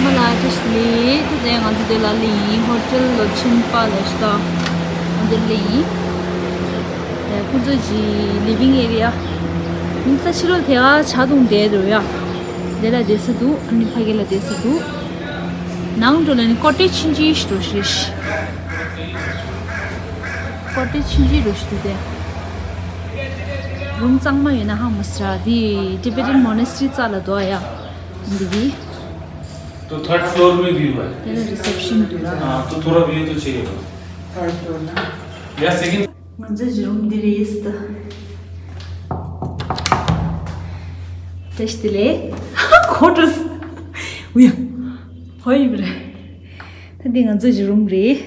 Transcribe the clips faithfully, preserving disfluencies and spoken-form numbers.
མ་ལ་བཀྲ་ཤིས་བདེ་ལེགས། ད་ལྟ་ང་ཚོ་དེ་ལ་སླེབས་ཡིན། ཧོ་ཊེལ་ལོ་ཆེན་པ་ལ་ཤི་ད་ང་ཚོ་སླེབས་ཡིན། ཁོ་ཚོ་གི་ལི་ཝིང་ཨེ་རི་ཡ། ཡིན་ས་ཕྱི་ལོགས་དེ་ག་ཇ་འཐུང་བསྡད་འདུག་ཡ། དེ་ལ་བསྡད་ས་འདུག་ཨ་ནི་ཕ་གི་ལ་བསྡད་ས་འདུག་ནང་འགྲོ་ལ་ནི་ཀོ་ཊེཇ་ཆུང་ཆུང་ཞིག་འགྲོ་ཤེས། ཀོ་ཊེཇ་ཆུང་ཆུང་འགྲོ་ཤེས་འདུག་སྟེ། རུམ་གཙང་མ་ཡོད་ན་ཧ་མ་སི་ར། འདི་ཊི་བེ་ཊན་མོ་ནེ་སི་ཊི་རི་རྩ་ལ་འདུག་ཡ། འདི་གི། तो third floor में व्यू है। དེ་ལ་རི་སེབ་ཤན་འདུག་ར། हाँ, तो थोड़ा व्यू तो चाहिए। थर्ड फ्लोर ना? या सेकंड। ང་ཚོའི་རུམ་འདི་རེད་ད། བཀྲ་ཤིས་བདེ་ལེགས། གོ་འགྲོ་སོང་། ཝི། གོ་ཡིན་པ་རེད། ད་འདི་ང་ཚོའི་རུམ་རེད།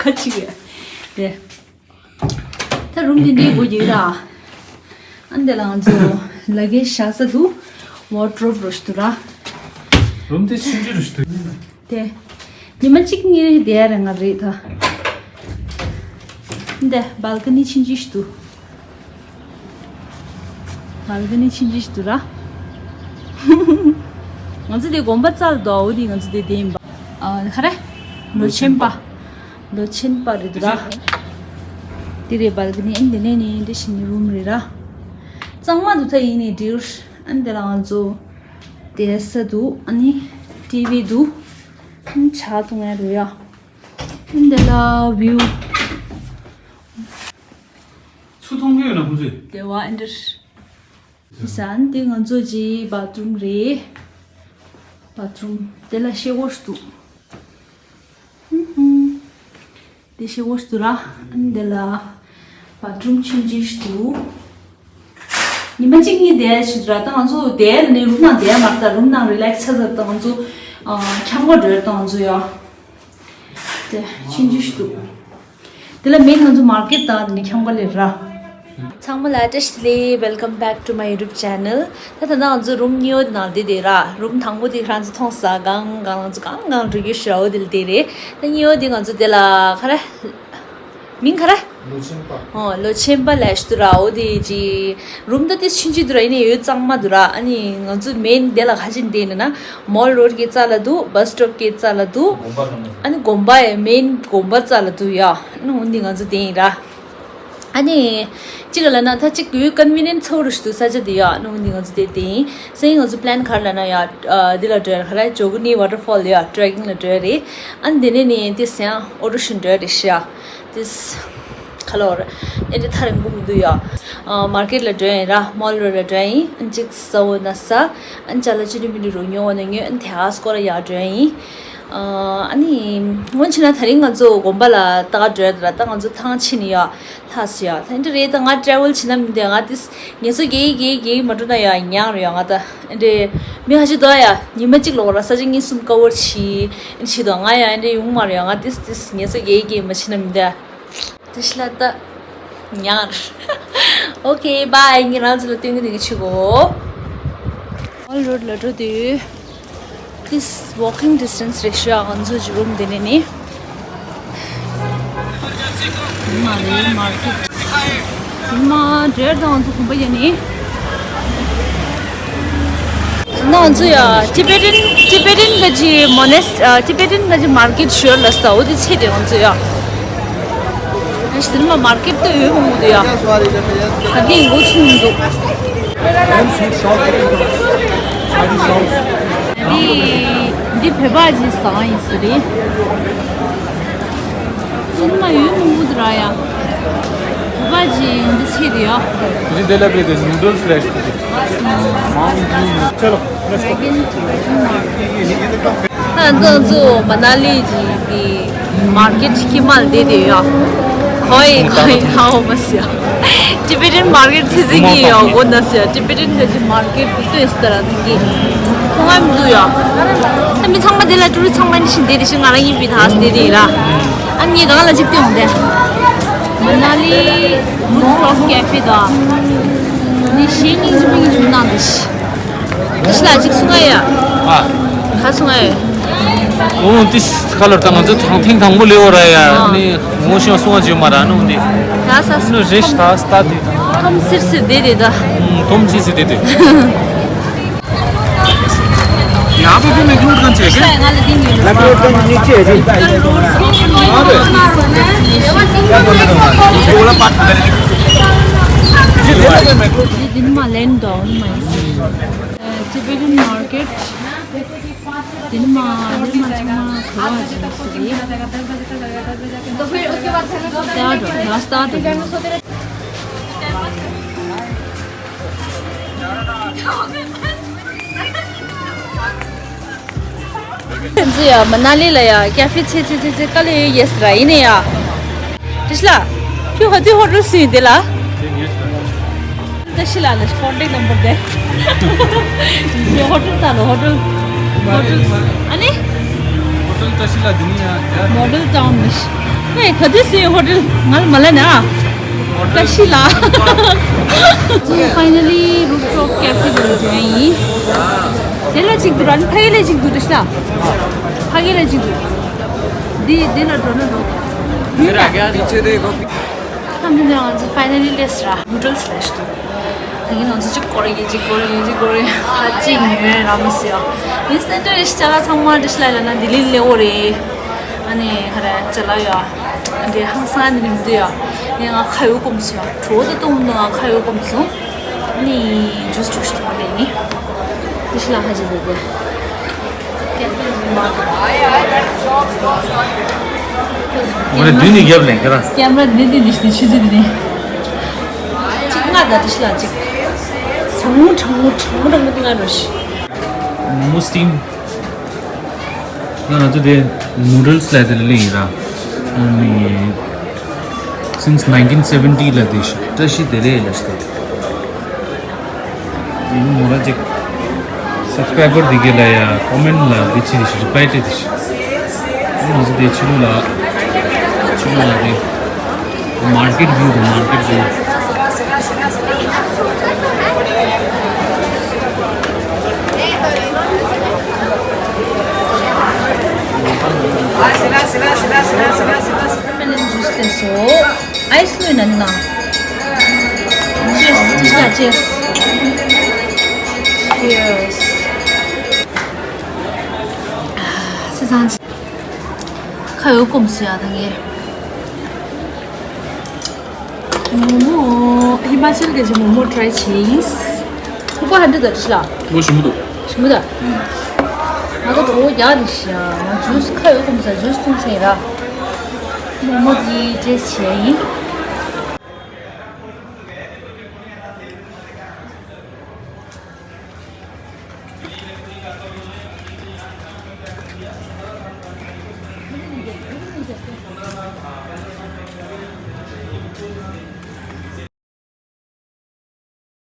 ཁ་ཅིག་རེད། ད་རུམ་འདི་འདྲའི་སྒོ་རྒྱག་ར། ཨ་འདི་ལ་ང་ཚོ་ལ་གེ་བཞག་ས་འདུག་ཝར་ཌོབ་རོ་ཞིག་འདུག་ར། རུམ་དེ་ཆུང་ཆུང་རུ་ཞིག་འདུག་དེ། ཉི་མ་གཅིག་གཉིས་བསྡད་ཡ་རེད་ང་རེད་ད། འདི་སྦལ་ཀ་ནི་ཆུང་ཆུང་ཞིག་འདུག་སྦལ་ཀ་ནི་ཆུང་ཆུང་ཞིག་འདུག་ར། ང་ཚོ་དེ་དགོན་པ་རྩ་ལ་འདུག་འོ་དེ་ང་ཚོ་དེ་བསྡད་ཡིན་པ། ཨ་ག་རེ། ལོ་ཆེན་པ། ལོ་ཆེན་པ་རེད་འདུག་ར། དེ་རེད་སྦལ་ཀ་ནི། ཨ་འདི་ནས་ནི་འདི་བཞིན་རུམ་རེད་ར། གཙང་མ་འདུག་ད་ཡིན་ནི་འདྲིར། ཨ་འདི་ལ་ང་ཚོ་བསྡད་ས་འདུག་ཨ་ནི་ཊི་ཝི་འདུག་ཨ་ཇ་འཐུང་ཡ་འདུག་ཡ། ཨ་འདི་ལ་བིའུ། ཚུར་མཐོང་གི་ཡོད་ན་ཁོང་ཚོས། བདེ་བ་ཨ་འདིར། ཟན་དེ་ང་ཚོ་གི་བ་ཐི་རུམ་རེད། བ་ཐི་རུམ་དེ་ལ་ཤེ་ཝོཤ་འདུག་ཧུམ་ཧུམ། དེ་ཤེ་ཝོཤ་འདུག་ར། ཨ་ནི་དེ་ལ་བ་ཐི་རུམ་ཆུང་ཆུང་ཞིག་འདུག་ཉི་མ་གཅིག་གཉིས་བསྡད་ཞིག་ར། ད་ང་ཚོ་དེ་ནི་རུམ་ནང་བསྡད་མ་རེད། ད་རུམ་ནང་རི་ལེག་སི་ཆགས་ཚར། ད་ང་ཚོ་ཨ་ཁྱམས་ཁ་འགྲོ་ཡ། ད་ང་ཚོ་ཡ། དེ་ཆུང་ཆུང་ཞིག་འདུག་དེ་ལ་མེན་ང་ཚོ་མར་ཀེཊ་དང་དེ་ནས་ཁྱམས་ཁ་ལེ་ར། ཚང་མ་ལ་བཀྲ་ཤིས་བདེ་ལེགས། Welcome back to my YouTube channel. ད་ད་ལྟ་ང་ཚོ་རུམ་གཉིས་པ་དེ་ནང་བསྡད་དེ་ར། རུམ་དང་པོ་དེ་ཁྱེད་རང་ཚོ་མཐོང་ས། གང་གང་ང་ཚོ་གང་གང་འགྲོ་རྒྱུ་ཞེ་པོ་དེ་ལ་བསྡད་རེད། ད་གཉིས་པ་དེ་ང་ཚོ་དེ་ལ་ག་རེ། མིང་ག་རེ། ལོ་ཆེན་པ། ཨོ་ལོ་ཆེན་པ་ལབ་ཞིག་འདུག་ར། འོ་དེ་ཅི། རུམ་ད་དེ་ཆུང་ཆུང་འདུག་ར། ཡིན་ནའི་ཡོད་གཙང་མ་འདུག་ར། ཨ་ནི་ང་ཚོ་མེན་དེ་ལ་ག་ཅིག་བསྡད་ཡིན་ན། མོལ་རོ་ཌི་གི་རྩ་ལ་འདུག་བྷ་སི་སི་ཊོབ་གི་རྩ་ལ་འདུག་དགོན་པ་ནང་། ཨ་ནི་དགོན་པ་ཡི་མེན་དགོན་པ་རྩ་ལ་འདུག་ཡ། ཨ་ནི་འོ་འདི་ང་ཚོ་དེ་ཡིན་ར། ཨ་ནི་གཅིག་ལ་ན་ད་གཅིག་ཡོད་ཀོན་ཝི་ནི་ཡན་ཊི་ཚ་པོ་རུ་ཞིག་འདུག་ས་ཆ་དེ་ཡ། ཨ་ནི་འོ་འདི་ང་ཚོ་དེ་དེ་ཡིན། སང་ཉིན་ང་ཚོ་པི་ལེན་ག་རེ་ལབ་ན་ཡ། ཨ་འདི་ལ་འགྲོ་ཡ། ག་རེ། ཇོ་གུ་ནི་ཝ་ཊར་ཕོལ་ཡ་ཊྲེ་ཀིང་ལ་འགྲོ་ཡ་རེད། ཨ་ནི་དེ་ནས་ནི་དེ་སང་ཨོ་ཊོ་ཞིག་འགྲོ་ཡ་རེད་ཤག་དེ་ཁ་ལོར་ཨེ་འདྲ་ཐག་རིང་པོ་མི་འདུག་ཡ། ཨ་མར་ཀེཊ་ལ་འགྲོ་ཡིན་ར། མོལ་རོ་ཌི་ལ་འགྲོ་ཡིན། ཨ་ནི་གཅིག་ཟ་འོ་ན་ཟ། ཨ་ནི་ཅ་ལག་ཅི་འདྲ་མི་འདྲ་རུ་ཉོ་འོ་ན་ཉོ། ཨ་ནི་དེ་ཧ་སྐོར་ལ་ཡར་འགྲོ་ཡིན། ཨ་ནི་སྔོན་ཆད་ན་ད་རིང་ང་ཚོ་དགོན་པ་ལ་ལྟ་ག་འགྲོ་ཡ་ད་ར། ད་ང་ཚོ་ཐང་ཆད་ནི་ཡ་ལྷག་སོང་ཡ། ད་ཨེ་འདྲ་རེད། ད་ང་ཊེ་ཝལ་བྱེད་ན་མི་འདུག་ང་དེ་ངལ་གསོ་རྒྱག་རྒྱག་རྒྱག་མ་འགྲོ་ན་ཡ་ཉག་རེད་ཡ། ང་ད་ཨེ་འདྲ་མི་ཧ་ཅི་དོ་ཡ། ཉི་མ་གཅིག་ལོག་ར་ས་ཆ་གཉིས་གསུམ་ཀ་བར་བྱེད་ཨེ་འདྲ་བྱེད་དོ། ང་ཡ་ཨེ་འདྲ་ཡོང་མ་རེད་ཡ། ང་དེ་དེ་ངལ་གསོ་རྒྱག་རྒྱག་མ་བྱེད་ན་མི་འདུག་དེ་ཤི་ལ་ད་ཉར། ཨོ་ཁེ་བྷའི། ངས་རང་ཚོ་ལ་སྟོན་གི་དེ་གི་ཆུ་གོ། མོལ་རོ་ཌི་ལ་འགྲོ་དུས། This walking distance རེད་ཤག་ང་ཚོ་གི་རུམ་དེ་ནས་ནི། མ་རེད་མར་ཀེཊ། མ་འདྲེར་དང་ང་ཚོ་གོམ་པ་ཡ་ནི། ང་ཚོ་ཡ་ཊི་བེ་ཊན་ཊི་བེ་ཊན་ག་ཅི་མོ་ནེ་སི་ཊི་བེ་ཊན་ག་ཅི་མར་ཀེཊ་ཞོར་ལ་ས་འོ་དེ་ཚེ་དེ་ང་ཚོ་ཡ། ཨ་ཤི་དེ་མ་མར་ཀེཊ་ད་ཡོད་མང་པོ་འདུག་ཡ། ག་དེ་འགོ་ཚུགས་མི་འདུག་འདི་འདི་བོད་པ་ཅིག་ཟ་ཡིན་ས་རེད། ཚང་མ་ཡོད་མང་པོ་འདུག་ར་ཡ། བོད་པ་ཅིག་འདི་ཆེ་དེ་ཡ། འདི་དེ་ལ་བས་དེ་ནུ་ཌལ་སི་རེད། ད་ང་ཚོ་མ་ན་ལི་ཅིག་གི་མར་ཀེཊ་ཀྱི་མལ་དེ་དེ་ཡ། ཁོའི་ཁོའི་ཧའོ་མ་སི་ཡ། ཊི་བེ་ཊན་མར་ཀེཊ་ཚེ་ཚེ་གི་ཡ་གོ་ན་སི་ཡ། ཊི་བེ་ཊན་ག་ཅི་མར་ཀེཊ་དུ་ལྟོས་སི་ཏ་ར་གི་ཁོ་ང་མི་འདུག་ཡ། ད་མི་ཚང་མ་དེ་ལ་ཊུ་རི་སི་ཚང་མ་ནི་ཤིན་དེ་དེ་ཤིན་ང་རང་ཡིན་པའི་ཐ་སི་དེ་དེ་ཡིན་ར། ཨ་ནི་ངས་གང་ལ་ཅིག་སྟོན་འོང་དེ། མ་ན་ལི་རུཕ་ཊོབ་ཀེ་ཕེ་དང་། ནི་ཤིན་ཉིན་ཅུ་མི་ཉིན་ཅུ་ནང་དེ་ཤི། དེ་ཤི་ལ་ཅིག་གསུང་ང་ཡ། ཨ། ག་གསུང་ང་ཡ། ཨོ་ཏིས་ཁ་ལོར་ད་ང་ཚོ་ཐང་ཐེངས་དང་པོ་ལེའོ་ར་ཡ། ཨ། ནི་ངོ་ཤེས་སོང་བ་ཅིག་ཡོད་མ་ར་ནོ་འདི། ད་ས་ནི་རེ་ཤི་ད་སི་ཏ་དེ་ད། ཐོམ་སིར་སིར་དེ་དེ་ད། ཐོམ་སིར་སིར་དེ་དེ། मैक्लोडगंज से है क्या? मैक्लोडगंज नीचे है जी। ये दिन में लैंड डाउन में Tibetan market. दिन में दिन में छमा खवा जी सरी. तो फिर उसके बाद रास्ता तो ཁྱེད་ཚོ་ཡ་མ་ན་ལི་ལ་ཡ་ཀ་ཧྥེ་ཚེ་ཚེ་ཚེ་ཚེ་དཀའ་ལས་ཡོད་ཡེ་སི་ར་ཡིན་ནི་ཡ། དྲིས་ལ། ཁྱོད་ཧ་དུས་ཧོ་ཊེལ་སུ་ཡིན་དེ་ལ། ད་ཤི་ལ་ལ་ཀོན་ཊེག་ནམ་བར་དེ། ཧོ་ཊེལ་ད་ལ་ཧོ་ཊེལ། ཧོ་ཊེལ། ཨ་ནི། ཧོ་ཊེལ་ད་ཤི་ལ་དེ་ནི་ཡ་ཡ། མོ་ཌེལ་ཊའུན་མི་ཤི། ཧེ་ཧ་དུས་སུ་ཡིན་ཧོ་ཊེལ་ང་ལ་མ་ལ་ན། ད་ཤི་ལ། ཚོ་ཕའི་ནལ་ལི་རུབ་ཊོབ་ཀེ་ཧྥེ་དུ་འགྲོ་ཡིན། དེ་ལ་གཅིག་འདུག་ཨ་ནི་ཕ་གི་ལ་གཅིག་འདུག་དྲིས་ལ། ཕ་གི་ལ་གཅིག་འདུག་འདི་འདི་ལ་འགྲོ་ན་འགྲོ། ད་འདི་ནས་ང་ཚོ་ཕའི་ནལ་ལི་སླེབས་ར། ནུ་ཌལ་སི་ལ་ཞིག་འདུག་ད་གིན་ང་ཚོ་གཅིག་སྐོར་གྱི་གཅིག་སྐོར་གྱི་གཅིག་སྐོར་གྱི་ཧ་ཅིག་ཉོས་ར་མི་སྲིད་ཡ། ཡིན་སྟེང་དུ་ཡེ་ཤི་ཅ་ལག་ཚང་མ་དྲིས་ལ་ལ་ན་ལྡི་ལི་སླེབས་འོ་རེད། ཨ་ནི་ཁ་ར་ཅ་ལག་ཡ། འདི་ཧང་སང་ནི་མི་འདུག་ཡ། ངས་ང་ཁ་ཡོད་སྐོམ་སོང་ཡ། གྲོད་ད་གཏོང་མི་འདུག་ང་ཁ་ཡོད་སྐོམ་སོང་། ཨ་ནི་ཇུས་འཁྲུགས་ཤིག་འཐུང་བ་ལས་ནི། ཏི་ཤི་ལ་ཧ་ཅི་ལས་དེ། འོ་རེ་དུས་ནི་རྒྱབ་ལེན་ཁ་ར། ཀེམ་ར་འདི་འདི་འདི་འདི་ཆུ་ཚོད་འདི་ནི། གཅིག་ང་དང་ཏི་ཤི་ལ་གཅིག་གྲང་མོ་གྲང་མོ་གྲང་མོ་གྲང་མོ་འདི་ང་རོ་ཤི། མོ་མོ་སི་ཊིམ། ང་ང་ཚོ་དེ་ནུ་ཌལ་སི་ལ་དེ་ལ་ལེན་ཡིན་ར། ཨ་ནི། since nineteen seventy ལ་དེ་ཤི་བཀྲ་ཤིས་བདེ་ལེགས་ལ་ཤི་དེ། ཡིན་མོ་ར་ཅིག་སབ་སི་ཀྲའི་བར་དེ་ག་ལ་ཡ་ཀོ་མེན་ཊི་ལ་དེ་ཅི་རེ་ཤི་རི་པ་ལའི་སྤྲད་དེ་ཤི། ང་ཚོ་དེ་ཕྱི་ལོགས་ལ་ཕྱི་ལོགས་ལ་དེ། མར་ཀེཊ་བིའུ་དང་མར་ཀེཊ་བིའུ། ལེམ་ཇུས་དེ་སོ། ཨའི་སི་ལོས་ན་ན། Cheers. ཅི་ཞིག་ལ་cheers. Cheers. སི་སང་། ཁ་ཡོད་སྐོམ་སོང་ཡ་ད་ངས། མོ་མོ། ཧི་མ་ཅལ་གི་ཅིག་མོ་མོ་ཊ་རའི་བྱེད་ཡིན། ཁོ་པ་ཧན་འདྲ་ད་ཅི་ལ། མོ་ཞིམ་པོ་འདུག་ཞིམ་པོ་ད། ང་ཚོ་གྲོགས་པོ་རྒྱག་ནི་ཤི་ཡ། ང་ཇུས་ཁ་ཡོད་སྐོམ་སོང་ཇུས་འཐུང་སེང་ར། མོ་མོ་དེ་ཊེ་སི་ཊི་བྱེད་ཡིན།